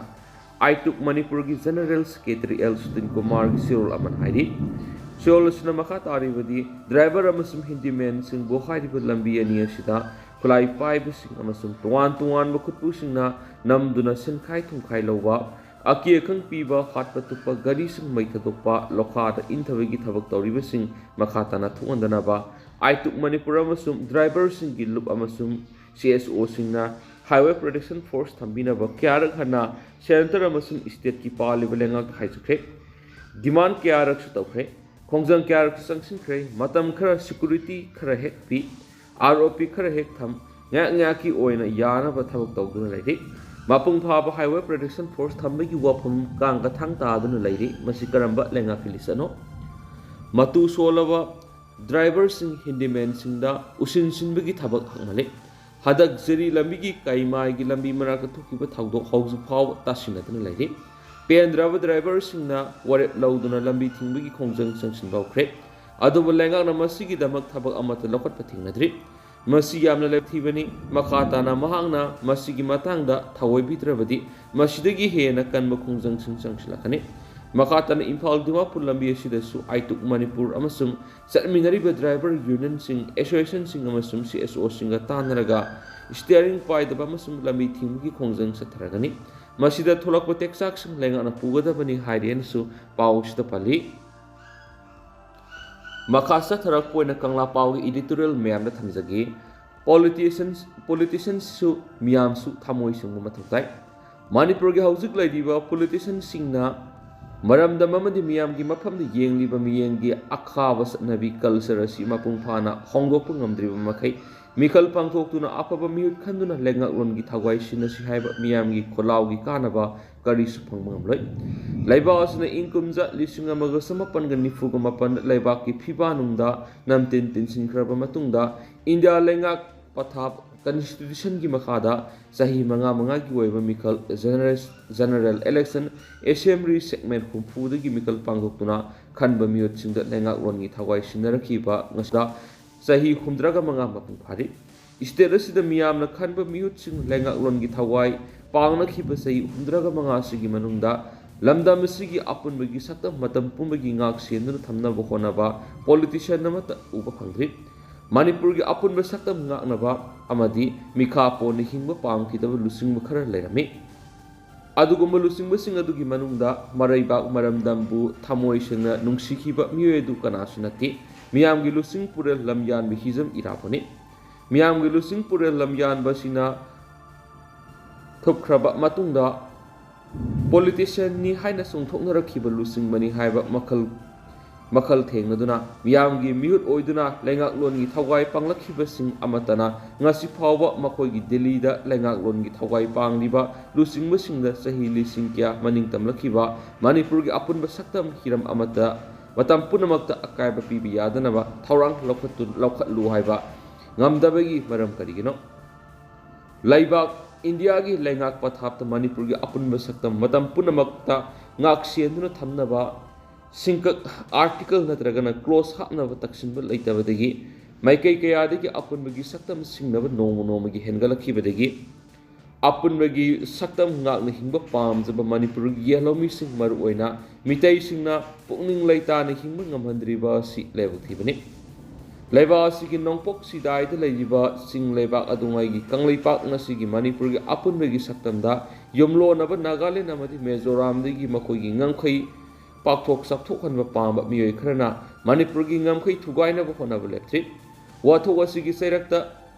ꯑꯥꯏꯇꯨꯛ ꯃꯅꯤꯄꯨꯔꯒꯤ ꯖꯦꯅꯔꯦꯜ ꯁꯦꯀ꯭ꯔꯦꯇꯔꯤ ꯑꯦꯜ ꯁꯨꯇꯤꯟ ꯀꯨꯃꯥꯔꯒꯤ ꯆꯦꯔꯣꯜ ꯑꯃꯅ ꯍꯥꯏꯔꯤ꯫ ꯆꯦꯔꯣꯜ ꯑꯁꯤꯅ ꯃꯈꯥ ꯇꯥꯔꯤꯕꯗꯤ, ꯗ꯭ꯔꯥꯏꯚꯔ ꯑꯃꯁꯨꯡ ꯍꯦꯟꯗꯤꯃꯦꯟꯁꯤꯡꯕꯨ ꯍꯥꯏꯔꯤꯕ ꯂꯝꯕꯤ ꯑꯅꯤ ꯑꯁꯤꯗ ꯈꯨꯠꯂꯥꯏ ꯄꯥꯏꯕꯁꯤꯡ ꯑꯃꯁꯨꯡ ꯇꯣꯉꯥꯟ ꯇꯣꯉꯥꯟꯕ ꯈꯨꯠꯄꯨꯁꯤꯡꯅ ꯅꯝꯗꯨꯅ ꯁꯤꯟꯈꯥꯏ ꯊꯨꯝꯈꯥꯏ ꯂꯧꯕ, ꯑꯀꯤ ꯑꯈꯪ ꯄꯤꯕ, ꯍꯥꯠꯄ ꯇꯨꯞꯄ, ꯒꯥꯔꯤꯁꯤꯡ ꯃꯩ ꯊꯥꯗꯣꯛꯄ, ꯂꯣꯈꯥꯗ ꯏꯟꯊꯕꯒꯤ ꯊꯕꯛ ꯇꯧꯔꯤꯕꯁꯤꯡ ꯃꯈꯥ ꯇꯥꯅ ꯊꯣꯛꯍꯟꯗꯅꯕ ꯑꯥꯏꯇꯨꯛ ꯃꯅꯤꯄꯨꯔ ꯑꯃꯁꯨꯡ ꯗ꯭ꯔꯥꯏꯚꯔꯁꯤꯡꯒꯤ ꯂꯨꯞ ꯑꯃꯁꯨꯡ ꯁꯤ ꯑꯦꯁ ꯑꯣꯁꯤꯡꯅ ꯍꯥꯏꯋꯦ ꯄ꯭ꯔꯣꯇꯦꯛꯁꯟ ꯐꯣꯔꯁ ꯊꯝꯕꯤꯅꯕ ꯀꯌꯥꯔꯛ ꯍꯟꯅ ꯁꯦꯟꯇꯔ ꯑꯃꯁꯨꯡ ꯁ꯭ꯇꯦꯠꯀꯤ ꯄꯥꯜꯂꯤꯕ ꯂꯩꯉꯥꯛꯇ ꯍꯥꯏꯖꯈ꯭ꯔꯦ꯫ ꯗꯤꯃꯥꯟ ꯀꯌꯥꯔꯛꯁꯨ ꯇꯧꯈ꯭ꯔꯦ꯫ ꯈꯣꯡꯖꯪ ꯀꯌꯥꯔꯛꯁꯨ ꯆꯪꯁꯤꯟꯈ꯭ꯔꯦ꯫ ꯃꯇꯝ ꯈꯔ security ꯈꯔ ꯍꯦꯛ ꯄꯤ, ROP ꯈꯔ ꯍꯦꯛ ꯊꯝ, ꯉꯥꯏꯍꯥꯛ ꯉꯥꯏꯍꯥꯛꯀꯤ ꯑꯣꯏꯅ ꯌꯥꯅꯕ ꯊꯕꯛ ꯇꯧꯗꯨꯅ ꯂꯩꯔꯤ꯫ ꯃꯄꯨꯡ ꯐꯥꯕ highway protection force ꯊꯝꯕꯒꯤ ꯋꯥꯐꯝ ꯀꯥꯡꯒ ꯊꯥꯡ ꯇꯥꯗꯨꯅ ꯂꯩꯔꯤ꯫ ꯃꯁꯤ ꯀꯔꯝꯕ ꯂꯩꯉꯥꯛꯀꯤ ꯂꯤꯆꯠꯅꯣ? ꯃꯇꯨ ꯁꯣꯜꯂꯕ driverꯁꯤꯡ, handymanꯁꯤꯡꯗ ꯎꯁꯤꯟ ꯁꯤꯟꯕꯒꯤ ꯊꯕꯛ ꯍꯛꯃꯜꯂꯤ꯫ ꯍꯟꯗꯛ ꯖꯤꯔꯤ ꯂꯝꯕꯤꯒꯤ ꯀꯩꯃꯥꯏꯒꯤ ꯂꯝꯕꯤ ꯃꯅꯥꯛꯇ ꯊꯣꯛꯈꯤꯕ ꯊꯧꯗꯣꯛ ꯍꯧꯖꯤꯛ ꯐꯥꯎꯕ ꯇꯥꯁꯤꯟꯅꯗꯨꯅ ꯂꯩꯔꯤ꯫ ꯄꯦꯟꯗ꯭ꯔꯕ driverꯁꯤꯡꯅ ꯋꯥꯔꯦꯞ ꯂꯧꯗꯨꯅ ꯂꯝꯕꯤ ꯊꯤꯡꯕꯒꯤ ꯈꯣꯡꯖꯪ ꯆꯪꯁꯤꯟꯕ ꯍꯧꯈ꯭ꯔꯦ꯫ ꯑꯗꯨꯕꯨ ꯂꯩꯉꯥꯛꯅ ꯃꯁꯤꯒꯤꯗꯃꯛ ꯊꯕꯛ ꯑꯃꯠꯇ ꯂꯧꯈꯠꯄ ꯊꯦꯡꯅꯗ꯭ꯔꯤ꯫ ꯃꯁꯤ ꯌꯥꯝꯅ ꯂꯦꯞꯊꯤꯕꯅꯤ꯫ ꯃꯈꯥ ꯇꯥꯅ ꯃꯍꯥꯛꯅ ꯃꯁꯤꯒꯤ ꯃꯇꯥꯡꯗ ꯊꯑꯣꯏꯕꯤꯗ꯭ꯔꯕꯗꯤ ꯃꯁꯤꯗꯒꯤ ꯍꯦꯟꯅ ꯀꯟꯕ ꯈꯣꯡꯖꯪꯁꯤꯡ ꯆꯪꯁꯤꯜꯂꯛꯀꯅꯤ꯫ ꯃꯈꯥ ꯇꯥꯅ ꯏꯝꯐꯥꯜ ꯗꯤꯃꯥꯄꯨꯔ ꯂꯝꯕꯤ ꯑꯁꯤꯗꯁꯨ ꯑꯥꯏꯇꯨꯛ ꯃꯅꯤꯄꯨꯔ ꯑꯃꯁꯨꯡ ꯆꯠꯃꯤꯟꯅꯔꯤꯕ driver unionꯁꯤꯡ, associationꯁꯤꯡ ꯑꯃꯁꯨꯡ CSOꯁꯤꯡꯒ ꯇꯥꯟꯅꯔꯒ steering ꯄꯥꯏꯗꯕ ꯑꯃꯁꯨꯡ ꯂꯝꯕꯤ ꯊꯤꯡꯕꯒꯤ ꯈꯣꯡꯖꯪ ꯆꯠꯊꯔꯒꯅꯤ꯫ ꯃꯁꯤꯗ ꯊꯣꯛꯂꯛꯄ ꯇꯦꯛꯆꯥꯛꯁꯤꯡ ꯂꯩꯉꯥꯛꯅ ꯄꯨꯒꯗꯕꯅꯤ ꯍꯥꯏꯔꯦꯅꯁꯨ ꯄꯥꯎꯁꯤꯗ ꯄꯜꯂꯤ꯫ ꯃꯈꯥ ꯆꯠꯊꯔꯛꯄ ꯑꯣꯏꯅ ꯀꯪꯂꯥ ꯄꯥꯎꯒꯤ editorial ꯃꯌꯥꯝꯗ ꯊꯝꯖꯒꯦ꯫ Politicians, politiciansꯁꯨ ꯃꯤꯌꯥꯝꯁꯨ ꯊꯃꯣꯏ ꯁꯦꯡꯕ ꯃꯊꯧ ꯇꯥꯏ꯫ ꯃꯅꯤꯄꯨꯔꯒꯤ ꯍꯧꯖꯤꯛ ꯂꯩꯔꯤꯕ politiciansꯁꯤꯡꯅ ꯃꯔꯝꯗꯝ ꯑꯃꯗꯤ ꯃꯤꯌꯥꯝꯒꯤ ꯃꯐꯝꯗ ꯌꯦꯡꯂꯤꯕ ꯃꯤꯠꯌꯦꯡꯒꯤ ꯑꯈꯥꯕ ꯆꯠꯅꯕꯤ culture ꯑꯁꯤ ꯃꯄꯨꯡ ꯐꯥꯅ ꯍꯣꯡꯗꯣꯛꯄ ꯉꯝꯗ꯭ꯔꯤꯕ ꯃꯈꯩ ꯃꯤꯈꯜ ꯄꯥꯡꯊꯣꯛꯇꯨꯅ ꯑꯐꯕ ꯃꯤꯍꯨꯠ ꯈꯟꯗꯨꯅ ꯂꯩꯉꯥꯛꯂꯣꯟꯒꯤ ꯊꯋꯥꯏ ꯁꯤꯟꯅꯁꯤ ꯍꯥꯏꯕ ꯃꯤꯌꯥꯝꯒꯤ ꯈꯣꯜꯂꯥꯎꯒꯤ ꯀꯥꯟꯅꯕ ꯀꯔꯤꯁꯨ ꯐꯪꯕ ꯉꯝꯂꯣꯏ꯫ ꯂꯩꯕꯥꯛ ꯑꯁꯤꯅ ꯏꯪ ꯀꯨꯝꯖꯥ ꯂꯤꯁꯤꯡ ꯑꯃꯒ ꯆꯃꯥꯄꯟꯒ ꯅꯤꯐꯨꯒ ꯃꯥꯄꯟꯗ ꯂꯩꯕꯥꯛꯀꯤ ꯐꯤꯕꯥꯅꯨꯡꯗ ꯅꯝꯇꯤꯟ ꯇꯤꯟꯁꯤꯟꯈ꯭ꯔꯕ ꯃꯇꯨꯡꯗ ꯏꯟꯗꯤꯌꯥ ꯂꯩꯉꯥꯛ ꯄꯊꯥꯞ constitutionꯒꯤ ꯃꯈꯥꯗ ꯆꯍꯤ ꯃꯉꯥ ꯃꯉꯥꯒꯤ ꯑꯣꯏꯕ ꯃꯤꯈꯜ general, general election assembly segment ꯍꯨꯝꯐꯨꯗꯒꯤ ꯃꯤꯈꯜ ꯄꯥꯡꯊꯣꯛꯇꯨꯅ ꯈꯟꯕ ꯃꯤꯍꯨꯠꯁꯤꯡꯗ ꯂꯩꯉꯥꯛꯂꯣꯟꯒꯤ ꯊꯋꯥꯏ ꯁꯤꯟꯅꯔꯛꯈꯤꯕ ꯉꯁꯤꯗ ꯆꯍꯤ ꯍꯨꯝꯗ꯭ꯔꯥꯒ ꯃꯉꯥ ꯃꯄꯨꯡ ꯐꯥꯔꯤ꯫ State ꯑꯁꯤꯗ ꯃꯤꯌꯥꯝꯅ ꯈꯟꯕ ꯃꯤꯍꯨꯠꯁꯤꯡ ꯂꯩꯉꯥꯛꯂꯣꯟꯒꯤ ꯊꯋꯥꯏ ꯄꯥꯡꯅꯈꯤꯕ ꯆꯍꯤ ꯍꯨꯝꯗ꯭ꯔꯥꯒ ꯃꯉꯥꯁꯤꯒꯤ ꯃꯅꯨꯡꯗ ꯂꯝꯗꯝ ꯑꯁꯤꯒꯤ ꯑꯄꯨꯟꯕꯒꯤ ꯁꯛꯇꯝ ꯃꯇꯝ ꯄꯨꯝꯕꯒꯤ ꯉꯥꯛ ꯁꯦꯟꯗꯨꯅ ꯊꯝꯅꯕ ꯍꯣꯠꯅꯕ politician ꯑꯃꯠꯇ ꯎꯕ ꯐꯪꯗ꯭ꯔꯤ꯫ ꯃꯅꯤꯄꯨꯔꯒꯤ ꯑꯄꯨꯟꯕ ꯁꯛꯇꯝ ꯉꯥꯛꯅꯕ ꯑꯃꯗꯤ ꯃꯤꯈꯥ ꯄꯣꯟꯅ ꯍꯤꯡꯕ ꯄꯥꯝꯈꯤꯗꯕ ꯂꯨꯆꯤꯡꯕ ꯈꯔ ꯂꯩꯔꯝꯃꯤ꯫ ꯑꯗꯨꯒꯨꯝꯕ ꯂꯨꯆꯤꯡꯕꯁꯤꯡ ꯑꯗꯨꯒꯤ ꯃꯅꯨꯡꯗ ꯃꯔꯩꯕꯥꯛ ꯃꯔꯝꯗꯝꯕꯨ ꯊꯃꯣꯏ ꯁꯦꯡꯅ ꯅꯨꯡꯁꯤꯈꯤꯕ ꯃꯤꯑꯣꯏ ꯑꯗꯨ ꯀꯅꯥꯁꯨ ꯅꯠꯇꯦ꯫ ꯃꯤꯌꯥꯝꯒꯤ ꯂꯨꯆꯤꯡ ꯄꯨꯔꯦꯜ ꯂꯝꯌꯥꯟꯕ ꯍꯤꯖꯝ ꯏꯔꯥꯕꯣꯠꯅꯤ꯫ ꯃꯤꯌꯥꯝꯒꯤ ꯂꯨꯆꯤꯡ ꯄꯨꯔꯦꯜ ꯂꯝꯌꯥꯟꯕꯁꯤꯅ ꯊꯨꯞꯈ꯭ꯔꯕ ꯃꯇꯨꯡꯗ politicianꯅꯤ ꯍꯥꯏꯅ ꯆꯣꯡꯊꯣꯛꯅꯔꯛꯈꯤꯕ ꯂꯨꯆꯤꯡꯕꯅꯤ ꯍꯥꯏꯕ ꯃꯈꯜ ꯃꯈꯜ ꯊꯦꯡꯅꯗꯨꯅ ꯃꯤꯌꯥꯝꯒꯤ ꯃꯤꯍꯨꯠ ꯑꯣꯏꯗꯨꯅ ꯂꯩꯉꯥꯛꯂꯣꯟꯒꯤ ꯊꯧꯒꯥꯏ ꯄꯥꯡꯂꯛꯈꯤꯕꯁꯤꯡ ꯑꯃꯠꯇꯅ ꯉꯁꯤ ꯐꯥꯎꯕ ꯃꯈꯣꯏꯒꯤ ꯗꯤꯜꯂꯤꯗ ꯂꯩꯉꯥꯛꯂꯣꯟꯒꯤ ꯊꯧꯒꯥꯏ ꯄꯥꯡꯂꯤꯕ ꯂꯨꯆꯤꯡꯕꯁꯤꯡꯗ ꯆꯍꯤ ꯂꯤꯁꯤꯡ ꯀꯌꯥ ꯃꯅꯤꯡ ꯇꯝꯂꯛꯈꯤꯕ ꯃꯅꯤꯄꯨꯔꯒꯤ ꯑꯄꯨꯟꯕ ꯁꯛꯇꯝ ꯍꯤꯔꯝ ꯑꯃꯠꯇ ꯃꯇꯝ ꯄꯨꯝꯅꯃꯛꯇ ꯑꯀꯥꯏꯕ ꯄꯤꯕ ꯌꯥꯗꯅꯕ ꯊꯧꯔꯥꯡ ꯂꯧꯈꯠꯇꯨ-, ꯂꯧꯈꯠꯂꯨ ꯍꯥꯏꯕ ꯉꯝꯗꯕꯒꯤ ꯃꯔꯝ ꯀꯔꯤꯒꯤꯅꯣ? ꯂꯩꯕꯥꯛ ꯏꯟꯗꯤꯌꯥꯒꯤ ꯂꯩꯉꯥꯛ ꯄꯊꯥꯞꯇ ꯃꯅꯤꯄꯨꯔꯒꯤ ꯑꯄꯨꯟꯕ ꯁꯛꯇꯝ ꯃꯇꯝ ꯄꯨꯝꯅꯃꯛꯇ ꯉꯥꯛ ꯁꯦꯟꯗꯨꯅ ꯊꯝꯅꯕ ꯁꯤꯡꯀꯛ ꯑꯥꯔꯇꯤꯀꯜ ꯅꯠꯇ꯭ꯔꯒꯅ ꯀ꯭ꯂꯣꯁ ꯍꯥꯞꯅꯕ ꯇꯛꯁꯤꯟꯕ ꯂꯩꯇꯕꯗꯒꯤ ꯃꯥꯏꯀꯩ ꯀꯌꯥꯗꯒꯤ ꯑꯄꯨꯟꯕꯒꯤ ꯁꯛꯇꯝ ꯁꯤꯡꯅꯕ ꯅꯣꯡꯃ ꯅꯣꯡꯃꯒꯤ ꯍꯦꯟꯒꯠꯂꯛꯈꯤꯕꯗꯒꯤ ꯑꯄꯨꯟꯕꯒꯤ ꯁꯛꯇꯝ ꯉꯥꯛꯅ ꯍꯤꯡꯕ ꯄꯥꯝꯖꯕ ꯃꯅꯤꯄꯨꯔꯒꯤ ꯌꯦꯜꯍꯧꯃꯤꯁꯤꯡ, ꯃꯔꯨꯑꯣꯏꯅ ꯃꯤꯇꯩꯁꯤꯡꯅ ꯄꯨꯛꯅꯤꯡ ꯂꯩꯇꯥꯅ ꯍꯤꯡꯕ ꯉꯝꯍꯟꯗ꯭ꯔꯤꯕ ꯑꯁꯤ ꯂꯥꯏꯕꯛ ꯊꯤꯕꯅꯤ꯫ ꯂꯩꯕꯥꯛ ꯑꯁꯤꯒꯤ ꯅꯣꯡꯄꯣꯛ ꯁꯤꯗꯥꯏꯗ ꯂꯩꯔꯤꯕ ꯆꯤꯡ ꯂꯩꯕꯥꯛ ꯑꯗꯨꯉꯩꯒꯤ ꯀꯪꯂꯩꯄꯥꯛ ꯉꯁꯤꯒꯤ ꯃꯅꯤꯄꯨꯔꯒꯤ ꯑꯄꯨꯟꯕꯒꯤ ꯁꯛꯇꯝꯗ ꯌꯨꯝꯂꯣꯟꯅꯕ ꯅꯥꯒꯥꯂꯦꯟ ꯑꯃꯗꯤ ꯃꯤꯖꯣꯔꯥꯝꯗꯒꯤ ꯃꯈꯣꯏꯒꯤ ꯉꯝꯈꯩ ꯄꯥꯛꯊꯣꯛ ꯆꯥꯎꯊꯣꯛꯍꯟꯕ ꯄꯥꯝꯕ ꯃꯤꯑꯣꯏ ꯈꯔꯅ ꯃꯅꯤꯄꯨꯔꯒꯤ ꯉꯝꯈꯩ ꯊꯨꯒꯥꯏꯅꯕ ꯍꯣꯠꯅꯕ ꯂꯦꯞꯇ꯭ꯔꯤ꯫ ꯋꯥꯊꯣꯛ ꯑꯁꯤꯒꯤ ꯆꯩꯔꯛꯇ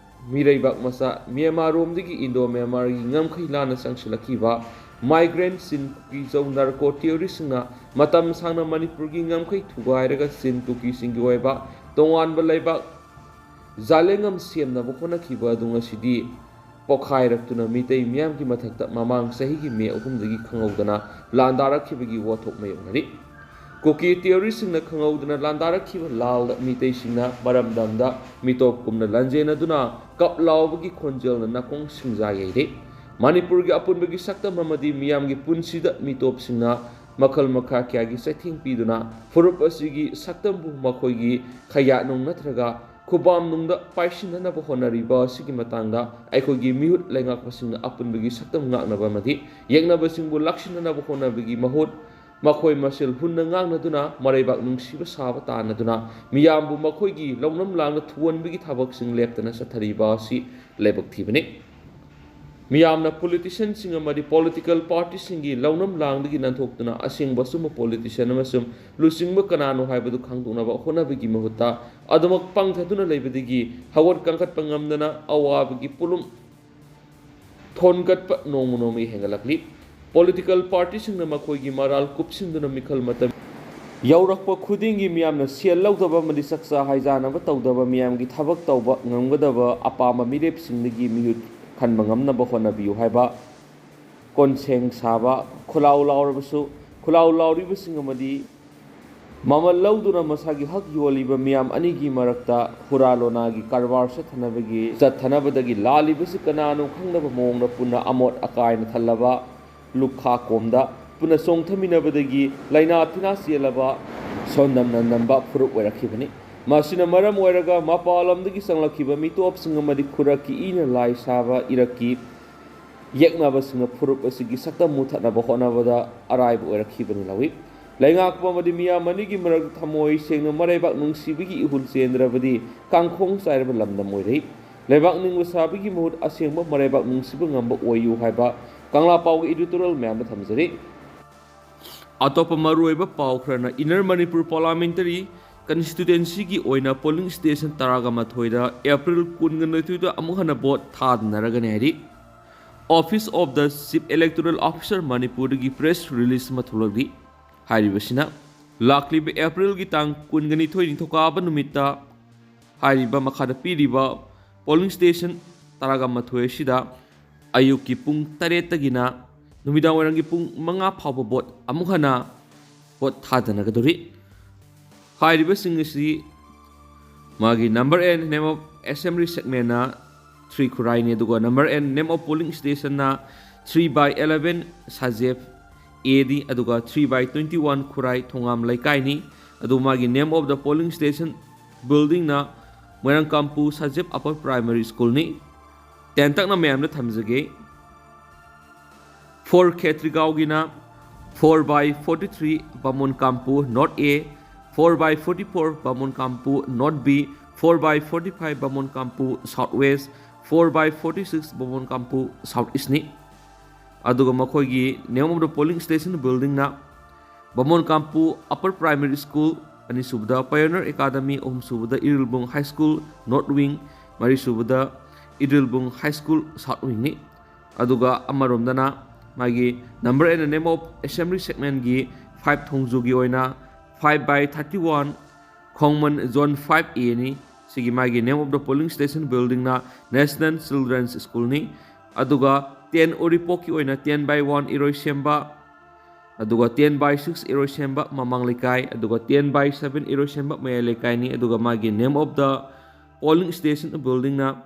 ꯃꯤꯔꯩꯕꯥꯛ ꯃꯆꯥ ꯃ꯭ꯌꯥꯟꯃꯥꯔꯔꯣꯝꯗꯒꯤ ꯏꯟꯗꯣ ꯃ꯭ꯌꯥꯟꯃꯥꯔꯒꯤ ꯉꯝꯈꯩ ꯂꯥꯟꯅ ꯆꯪꯁꯤꯜꯂꯛꯈꯤꯕ migrant ꯆꯤꯟ ꯀꯨꯀꯤꯖꯧ narco terroristꯁꯤꯡꯅ ꯃꯇꯝ ꯁꯥꯡꯅ ꯃꯅꯤꯄꯨꯔꯒꯤ ꯉꯝꯈꯩ ꯊꯨꯒꯥꯏꯔꯒ ꯆꯤꯟ ꯀꯨꯀꯤꯁꯤꯡꯒꯤ ꯑꯣꯏꯕ ꯇꯣꯉꯥꯟꯕ ꯂꯩꯕꯥꯛ ꯖꯥꯂꯦꯡꯉꯝ ꯁꯦꯝꯅꯕ ꯍꯣꯠꯅꯈꯤꯕ ꯑꯗꯨ ꯉꯁꯤꯗꯤ ꯄꯣꯈꯥꯏꯔꯛꯇꯨꯅ ꯃꯤꯇꯩ ꯃꯤꯌꯥꯝꯒꯤ ꯃꯊꯛꯇ ꯃꯃꯥꯡ ꯆꯍꯤꯒꯤ ꯃꯦ ꯑꯍꯨꯝꯗꯒꯤ ꯈꯪꯍꯧꯗꯅ ꯂꯥꯟꯗꯥꯔꯛꯈꯤꯕꯒꯤ ꯋꯥꯊꯣꯛ ꯃꯥꯌꯣꯛꯅꯔꯤ꯫ ꯀꯨꯀꯤ terroristꯁꯤꯡꯅ ꯈꯪꯍꯧꯗꯅ ꯂꯥꯟꯗꯥꯔꯛꯈꯤꯕ ꯂꯥꯜꯗ ꯃꯤꯇꯩꯁꯤꯡꯅ ꯃꯔꯝꯗꯝꯗ ꯃꯤꯇꯣꯞ ꯀꯨꯝꯅ ꯂꯟꯖꯦꯟꯅꯗꯨꯅ ꯀꯞ ꯂꯥꯎꯕꯒꯤ ꯈꯣꯟꯖꯦꯜꯅ ꯅꯥꯀꯣꯡ ꯁꯤꯡꯖꯥ ꯌꯩꯔꯤ꯫ ꯃꯅꯤꯄꯨꯔꯒꯤ ꯑꯄꯨꯟꯕꯒꯤ ꯁꯛꯇꯝ ꯑꯃꯗꯤ ꯃꯤꯌꯥꯝꯒꯤ ꯄꯨꯟꯁꯤꯗ ꯃꯤꯇꯣꯞꯁꯤꯡꯅ ꯃꯈꯜ ꯃꯈꯥ ꯀꯌꯥꯒꯤ ꯆꯩꯊꯦꯡ ꯄꯤꯗꯨꯅ ꯐꯨꯔꯨꯞ ꯑꯁꯤꯒꯤ ꯁꯛꯇꯝꯕꯨ ꯃꯈꯣꯏꯒꯤ ꯈꯌꯥꯠꯅꯨꯡ ꯅꯠꯇ꯭ꯔꯒ ꯈꯨꯕꯥꯝꯅꯨꯡꯗ ꯄꯥꯏꯁꯤꯟꯅꯅꯕ ꯍꯣꯠꯅꯔꯤꯕ ꯑꯁꯤꯒꯤ ꯃꯇꯥꯡꯗ ꯑꯩꯈꯣꯏꯒꯤ ꯃꯤꯍꯨꯠ ꯂꯩꯉꯥꯛꯄꯁꯤꯡꯅ ꯑꯄꯨꯟꯕꯒꯤ ꯁꯛꯇꯝ ꯉꯥꯛꯅꯕ ꯑꯃꯗꯤ ꯌꯦꯛꯅꯕꯁꯤꯡꯕꯨ ꯂꯥꯛꯁꯤꯟꯅꯅꯕ ꯍꯣꯠꯅꯕꯒꯤ ꯃꯍꯨꯠ ꯃꯈꯣꯏ ꯃꯁꯦꯜ ꯍꯨꯟꯅ ꯉꯥꯡꯅꯗꯨꯅ ꯃꯔꯩꯕꯥꯛ ꯅꯨꯡꯁꯤꯕ ꯁꯥꯕ ꯇꯥꯟꯅꯗꯨꯅ ꯃꯤꯌꯥꯝꯕꯨ ꯃꯈꯣꯏꯒꯤ ꯂꯧꯅꯝ ꯂꯥꯡꯗ ꯊꯨꯍꯟꯕꯒꯤ ꯊꯕꯛꯁꯤꯡ ꯂꯦꯞꯇꯅ ꯆꯠꯊꯔꯤꯕ ꯑꯁꯤ ꯂꯥꯏꯕꯛ ꯊꯤꯕꯅꯤ꯫ ꯃꯤꯌꯥꯝꯅ politicianꯁꯤꯡ ꯑꯃꯗꯤ political partyꯁꯤꯡꯒꯤ ꯂꯧꯅꯝ ꯂꯥꯡꯗꯒꯤ ꯅꯥꯟꯊꯣꯛꯇꯨꯅ ꯑꯁꯦꯡꯕ ꯑꯆꯨꯝꯕ politician ꯑꯃꯁꯨꯡ ꯂꯨꯆꯤꯡꯕ ꯀꯅꯥꯅꯣ ꯍꯥꯏꯕꯗꯨ ꯈꯪꯗꯣꯛꯅꯕ ꯍꯣꯠꯅꯕꯒꯤ ꯃꯍꯨꯠꯇ ꯑꯗꯨꯃꯛ ꯄꯪꯊꯗꯨꯅ ꯂꯩꯕꯗꯒꯤ ꯍꯧꯒꯠ ꯀꯥꯡꯈꯠꯄ ꯉꯝꯗꯅ ꯑꯋꯥꯕꯒꯤ ꯄꯣꯠꯂꯨꯝ ꯊꯣꯟꯒꯠꯄ ꯅꯣꯡꯃ ꯅꯣꯡꯃꯒꯤ ꯍꯦꯟꯒꯠꯂꯛꯂꯤ꯫ Political partyꯁꯤꯡꯅ ꯃꯈꯣꯏꯒꯤ ꯃꯔꯥꯜ ꯀꯨꯞꯁꯤꯟꯗꯨꯅ ꯃꯤꯈꯜ ꯃꯇꯝ ꯌꯧꯔꯛꯄ ꯈꯨꯗꯤꯡꯒꯤ ꯃꯤꯌꯥꯝꯅ ꯁꯦꯜ ꯂꯧꯗꯕ ꯑꯃꯗꯤ ꯆꯥꯛꯆꯥ ꯍꯩꯖꯥꯟꯅꯕ ꯇꯧꯗꯕ, ꯃꯤꯌꯥꯝꯒꯤ ꯊꯕꯛ ꯇꯧꯕ ꯉꯝꯒꯗꯕ ꯑꯄꯥꯝꯕ ꯃꯤꯔꯦꯞꯁꯤꯡꯗꯒꯤ ꯃꯤꯍꯨꯠ ꯈꯟꯕ ꯉꯝꯅꯕ ꯍꯣꯠꯅꯕꯤꯌꯨ ꯍꯥꯏꯕ ꯀꯣꯟꯁꯦꯡ ꯁꯥꯕ, ꯈꯨꯂꯥꯎ ꯂꯥꯎꯔꯕꯁꯨ, ꯈꯨꯂꯥꯎ ꯂꯥꯎꯔꯤꯕꯁꯤꯡ ꯑꯃꯗꯤ ꯃꯃꯜ ꯂꯧꯗꯨꯅ ꯃꯁꯥꯒꯤ ꯍꯛ ꯌꯣꯜꯂꯤꯕ ꯃꯤꯌꯥꯝ ꯑꯅꯤꯒꯤ ꯃꯔꯛꯇ ꯍꯨꯔꯥ ꯂꯣꯅꯥꯒꯤ ꯀꯔꯕꯥꯔ ꯆꯠꯊꯅꯕꯒꯤ, ꯆꯠꯊꯅꯕꯗꯒꯤ ꯂꯥꯜꯂꯤꯕꯁꯤ ꯀꯅꯥꯅꯣ ꯈꯪꯗꯕ ꯃꯑꯣꯡꯗ ꯄꯨꯟꯅ ꯑꯃꯣꯠ ꯑꯀꯥꯏꯅ ꯊꯜꯂꯕ ꯂꯨꯈꯥ ꯀꯣꯝꯗ ꯄꯨꯟꯅ ꯆꯣꯡꯊꯃꯤꯟꯅꯕꯗꯒꯤ ꯂꯥꯏꯅꯥ ꯇꯤꯟꯅꯥ ꯆꯦꯜꯂꯕ ꯁꯣꯟꯗꯝꯅ ꯅꯝꯕ ꯐꯨꯔꯨꯞ ꯑꯣꯏꯔꯛꯈꯤꯕꯅꯤ꯫ ꯃꯁꯤꯅ ꯃꯔꯝ ꯑꯣꯏꯔꯒ ꯃꯄꯥꯟ ꯂꯝꯗꯒꯤ ꯆꯪꯂꯛꯈꯤꯕ ꯃꯤꯇꯣꯞꯁꯤꯡ ꯑꯃꯗꯤ ꯈꯨꯔꯛꯀꯤ ꯏꯅ ꯂꯥꯏ ꯁꯥꯕ ꯏꯔꯛꯀꯤ ꯌꯦꯛꯅꯕꯁꯤꯡꯅ ꯐꯨꯔꯨꯞ ꯑꯁꯤꯒꯤ ꯁꯛꯇꯝ ꯃꯨꯊꯠꯅꯕ ꯍꯣꯠꯅꯕꯗ ꯑꯔꯥꯏꯕ ꯑꯣꯏꯔꯛꯈꯤꯕꯅꯤ ꯂꯧꯏ꯫ ꯂꯩꯉꯥꯛꯄ ꯑꯃꯗꯤ ꯃꯤꯌꯥꯝ ꯑꯅꯤꯒꯤ ꯃꯔꯛꯇ ꯊꯃꯣꯏ ꯁꯦꯡꯅ ꯃꯔꯩꯕꯥꯛ ꯅꯨꯡꯁꯤꯕꯒꯤ ꯏꯍꯨꯜ ꯆꯦꯟꯗ꯭ꯔꯕꯗꯤ ꯀꯥꯡꯈꯣꯡ ꯆꯥꯏꯔꯕ ꯂꯝꯗꯝ ꯑꯣꯏꯔꯛꯏ꯫ ꯂꯩꯕꯥꯛ ꯅꯤꯡꯕ ꯁꯥꯕꯒꯤ ꯃꯍꯨꯠ ꯑꯁꯦꯡꯕ ꯃꯔꯩꯕꯥꯛ ꯅꯨꯡꯁꯤꯕ ꯉꯝꯕ ꯑꯣꯏꯌꯨ ꯍꯥꯏꯕ ꯀꯪꯂꯥ ꯄꯥꯎꯒꯤ editorial ꯃꯌꯥꯝꯗ ꯊꯝꯖꯔꯤ꯫ ꯑꯇꯣꯞꯄ ꯃꯔꯨꯑꯣꯏꯕ ꯄꯥꯎ ꯈꯔꯅ, Inner Manipur Parliamentary Constituencyꯒꯤ ꯑꯣꯏꯅ polling station ꯇꯔꯥꯒ ꯃꯥꯊꯣꯏꯗ April ꯀꯨꯟꯒ ꯅꯤꯊꯣꯏꯗ ꯑꯃꯨꯛ ꯍꯟꯅ vote ꯊꯥꯗꯅꯔꯒꯅꯤ ꯍꯥꯏꯔꯤ꯫ Office of the Chief Electoral Officer ꯃꯅꯤꯄꯨꯔꯗꯒꯤ press release ꯑꯃ ꯊꯣꯛꯂꯛꯂꯤ꯫ ꯍꯥꯏꯔꯤꯕꯁꯤꯅ, ꯂꯥꯛꯂꯤꯕ Aprilꯒꯤ ꯇꯥꯡ ꯀꯨꯟꯒ ꯅꯤꯊꯣꯏ ꯅꯤꯡꯊꯧꯀꯥꯕ ꯅꯨꯃꯤꯠꯇ ꯍꯥꯏꯔꯤꯕ ꯃꯈꯥꯗ ꯄꯤꯔꯤꯕ polling station ꯇꯔꯥꯒ ꯃꯥꯊꯣꯏ ꯑꯁꯤꯗ ꯑꯌꯨꯛꯀꯤ ꯄꯨꯡ ꯇꯔꯦꯠꯇꯒꯤꯅ ꯅꯨꯃꯤꯗꯥꯡ ꯋꯥꯏꯔꯝꯒꯤ ꯄꯨꯡ ꯃꯉꯥ ꯐꯥꯎꯕ vote ꯑꯃꯨꯛ ꯍꯟꯅ vote ꯊꯥꯗꯅꯒꯗꯧꯔꯤ꯫ ꯍꯥꯏꯔꯤꯕꯁꯤꯡ ꯑꯁꯤ ꯃꯥꯒꯤ number and name of assembly segmentꯅ three ꯈꯨꯔꯥꯏꯅꯤ, ꯑꯗꯨꯒ number and name of polling stationꯅ three by eleven Sajeb Aꯅꯤ, ꯑꯗꯨꯒ three by twenty one ꯈꯨꯔꯥꯏ ꯊꯣꯉꯥꯝ ꯂꯩꯀꯥꯏꯅꯤ꯫ ꯑꯗꯨ ꯃꯥꯒꯤ name of the polling station buildingꯅ ꯃꯣꯏꯔꯥꯡꯀꯥꯝꯄꯨ Sajeb Upper Primary Schoolꯅꯤ꯫ ꯇꯦꯟꯇꯛꯅ ꯃꯌꯥꯝꯗ ꯊꯝꯖꯒꯦ꯫ Four ꯈꯦꯇ꯭ꯔꯤꯒꯥꯎꯒꯤꯅ four by forty three ꯕꯥꯃꯣꯟ ꯀꯥꯝꯄꯨ North A, four by forty four ꯕꯥꯃꯣꯟ ꯀꯥꯝꯄꯨ North B, four by forty five ꯕꯥꯃꯣꯟ ꯀꯥꯝꯄꯨ South West, four by forty six ꯕꯥꯃꯣꯟ ꯀꯥꯝꯄꯨ South Eastꯅꯤ꯫ ꯑꯗꯨꯒ ꯃꯈꯣꯏꯒꯤ name of the polling station buildingꯅ ꯕꯥꯃꯣꯟ ꯀꯥꯝꯄꯨ Upper Primary School, ꯑꯅꯤꯁꯨꯕꯗ Pioneer Academy, ꯑꯍꯨꯝꯁꯨꯕꯗ Irilbung High School North Wing, ꯃꯔꯤꯁꯨꯕꯗ Irilbung High School South Wingꯅꯤ꯫ ꯑꯗꯨꯒ ꯑꯃꯔꯣꯝꯗꯅ ꯃꯥꯒꯤ number and name of assembly segmentꯀꯤ five ꯊꯣꯡꯖꯨꯒꯤ ꯑꯣꯏꯅ five by thirty one, ꯈꯣꯡꯃꯟ zone five A ꯅꯤ꯫ ꯁꯤꯒꯤ ꯃꯥꯒꯤ name of the polling station building ꯅ National Children's School ꯅꯤ꯫ ꯑꯗꯨꯒ ten ꯎꯔꯤꯄꯣꯛꯀꯤ ꯑꯣꯏꯅ ten by one ꯏꯔꯣꯏꯁꯦꯝꯕ, ꯑꯗꯨꯒ ten by six ꯏꯔꯣꯏꯁꯦꯝꯕ ꯃꯃꯥꯡ ꯂꯩꯀꯥꯏ, ꯑꯗꯨꯒ ten by seven ꯏꯔꯣꯏꯁꯦꯝꯕ ꯃꯌꯥꯏ ꯂꯩꯀꯥꯏꯅꯤ꯫ ꯑꯗꯨꯒ ꯃꯥꯒꯤ name of the polling station building ꯅ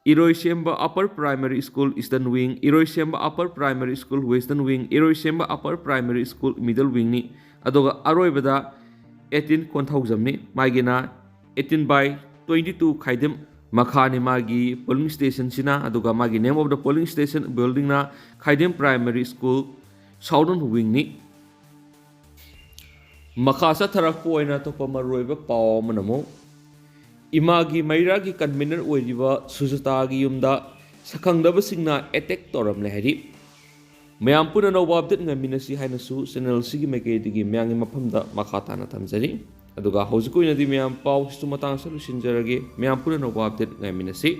ꯏꯔꯣꯏꯁꯦꯝꯕ Upper Primary School Eastern Wing, ꯏꯔꯣꯏꯁꯦꯝꯕ Upper Primary School Western Wing, ꯏꯔꯣꯏꯁꯦꯝꯕ Upper Primary School Middle Wing ꯅꯤ꯫ ꯑꯗꯨꯒ ꯑꯔꯣꯏꯕꯗ eighteen ꯀꯣꯟꯊꯧꯖꯝꯅꯤ꯫ ꯃꯥꯒꯤꯅ eighteen by twenty two ꯈꯥꯏꯗꯦꯝ ꯃꯈꯥꯅꯤ ꯃꯥꯒꯤ polling station ꯁꯤꯅ꯫ ꯑꯗꯨꯒ ꯃꯥꯒꯤ name of the polling station building ꯅ ꯈꯥꯏꯗꯦꯝ Primary School Southern Wing ꯅꯤ꯫ ꯃꯈꯥ ꯆꯠꯊꯔꯛꯄ ꯑꯣꯏꯅ ꯑꯇꯣꯞꯄ ꯃꯔꯨꯑꯣꯏꯕ ꯄꯥꯎ ꯑꯃꯅ ꯑꯃꯨꯛ ꯏꯃꯥꯒꯤ ꯃꯩꯔꯥꯒꯤ convener ꯑꯣꯏꯔꯤꯕ ꯁꯨꯖꯇꯥꯒꯤ ꯌꯨꯝꯗ ꯁꯛꯈꯪꯗꯕꯁꯤꯡꯅ attack ꯇꯧꯔꯝꯂꯦ ꯍꯥꯏꯔꯤ꯫ ꯃꯌꯥꯝ ꯄꯨꯟꯅ ꯑꯅꯧꯕ update ꯉꯥꯏꯃꯤꯟꯅꯁꯤ ꯍꯥꯏꯅꯁꯨ channel ꯁꯤꯒꯤ ꯃꯥꯏꯀꯩꯗꯒꯤ ꯃꯌꯥꯝꯒꯤ ꯃꯐꯝꯗ ꯃꯈꯥ ꯇꯥꯅ ꯊꯝꯖꯔꯤ꯫ ꯑꯗꯨꯒ ꯍꯧꯖꯤꯛ ꯑꯣꯏꯅꯗꯤ ꯃꯌꯥꯝ ꯄꯥꯎꯁꯤꯁꯨ ꯃꯇꯥꯡ ꯑꯁꯤꯗ ꯂꯣꯏꯁꯤꯟꯖꯔꯒꯦ꯫ ꯃꯌꯥꯝ ꯄꯨꯟꯅ ꯑꯅꯧꯕ update ꯉꯥꯏꯃꯤꯟꯅꯁꯤ꯫